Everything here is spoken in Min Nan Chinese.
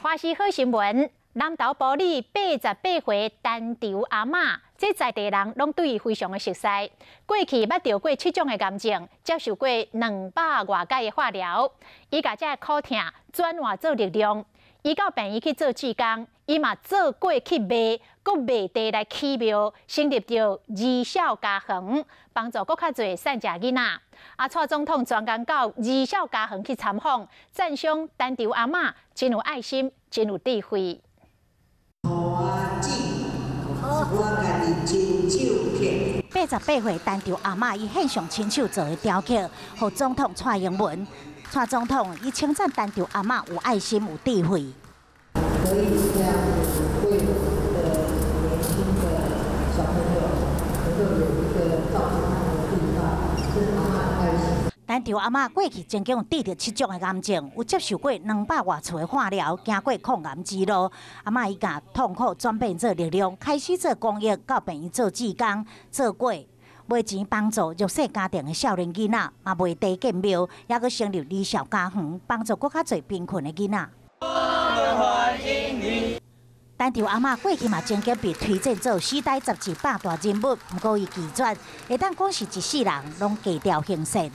華視好新聞，南投埔里88歲陳長阿嬤，這在地人攏對伊非常的熟悉。過去捌著過七種的癌症，接受過200外擺的化療，伊共這苦痛轉化做力量。伊到病院去做志工，伊嘛做粿去賣，閣賣地來起廟，成立著仁孝家園，幫助閣較濟散食囡仔。啊，蔡總統專工到仁孝家園去參訪，讚賞陳長阿嬤真有愛心，真有智慧。我家己親手刻。88歲陳長阿嬤，伊獻上親手做的雕刻，予總統蔡英文。蔡總統伊稱讚陳長阿嬤有愛心、有智慧。可以這樣子為我們的年輕的小朋友能夠有一個照顧他們的地方，這是阿嬤的愛心。陳長阿嬤過去曾經有得著七種的癌症，有接受過200外次的化療，行過抗癌之路。阿嬤伊共痛苦轉變做力量，開始做公益，到病院做志工，做粿賣錢幫助弱勢家庭的少年囡仔，嘛賣地建廟，猶閣成立仁孝家園，幫助閣較濟貧困的囡仔。陳長阿嬤過去嘛曾經被推薦做《時代》雜誌百大人物，毋過伊拒絕，會當講是一世人攏低調行善。